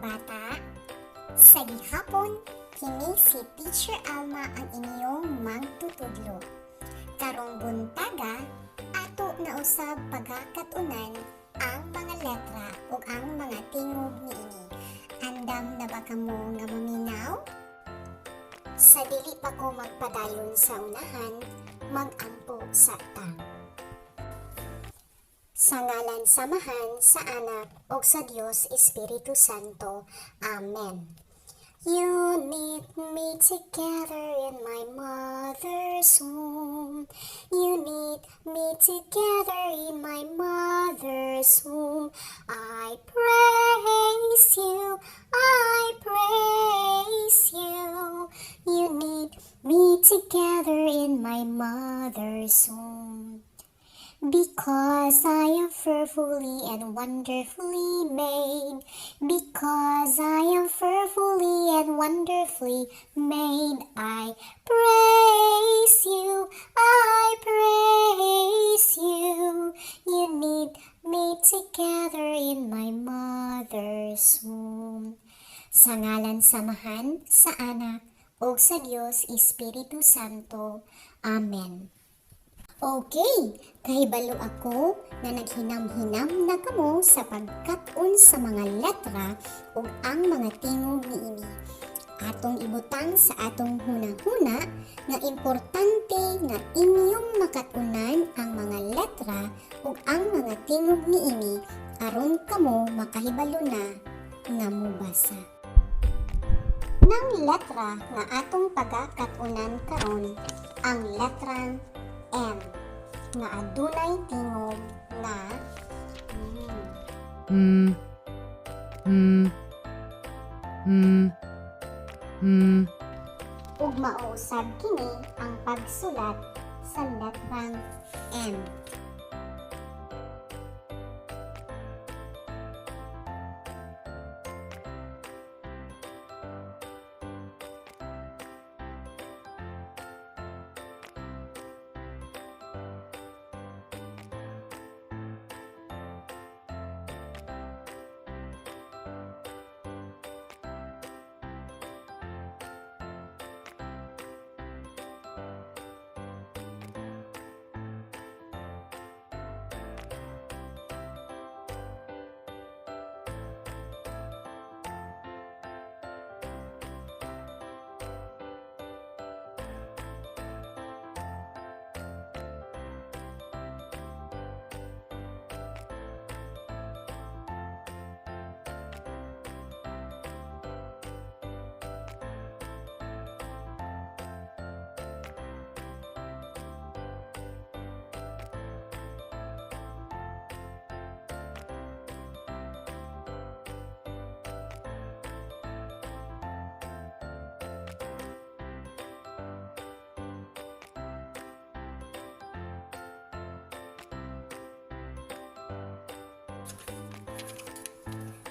Bata. Sa gihapon, kini si Teacher Alma ang inyong magtutudlo. Karong buntaga, ato na usab pagakatunan ang mga letra ug ang mga tingog niini. Andam na ba kamo nga maminaw? Sa dili pa ko magpadayon sa unahan, mag-ampo sa ta. Sa ngalan sa Amahan, sa Anak, ug sa Dios Espiritu Santo. Amen. You knit me together in my mother's womb. You knit me together in my mother's womb. I praise you, I praise you. You knit me together in my mother's womb. Because I am fearfully and wonderfully made. Because I am fearfully and wonderfully made. I praise you, I praise you. You knit me together in my mother's womb. Sa ngalan sa Amahan, sa Anak, ug sa Dios Espiritu Santo. Amen. Okay, kahibalo ako nga naghinam-hinam na kamo sa pagkat-on sa mga letra ug ang mga tingog niini. Atong ibutang sa atong huna-huna nga importante nga inyong makatunan ang mga letra ug ang mga tingog niini aron kamo makahibalo na nga mobasa. Nang letra nga atong pagakatunan karon ang letrang M nga adunay tingog nga M. M M M M. Ug mao usab kini ang pagsulat sa letrang M.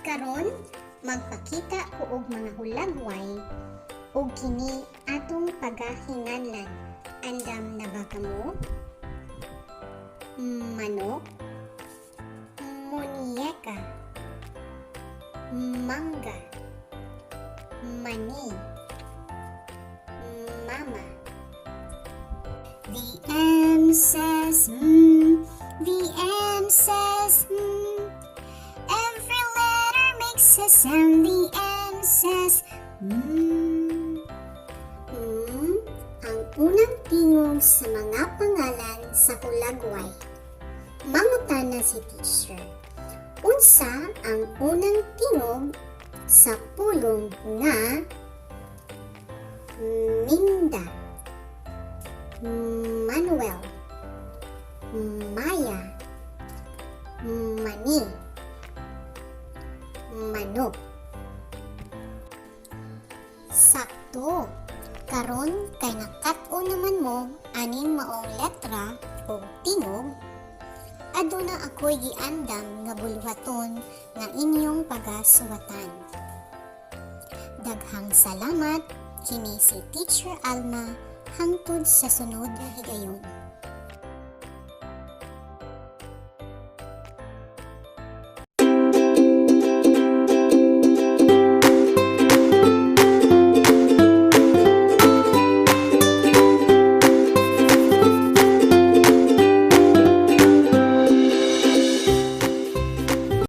Karon, magpakita ko og mga hulagway ug kini atong pagahinganlan. Andam na ba kamo? Manok, munyeka, mangga, mani, mama. The M says mm, the M says mm. Every letter makes a sound. The M says mm. Mm, ang unang tingog sa mga pangalan sa hulagway. Mangutana si teacher. Unsa ang unang tingog sa pulong nga Minda, Manuel, Maya, Mani, Manok? Sakto. Karon kay nakat-on naman mo aning maong letra o tingog, aduna ako'y giandam nga buluhaton nga inyong pagasuwatan. Daghang salamat. Kini si Teacher Alma, hangtod sa sunod nga higayon.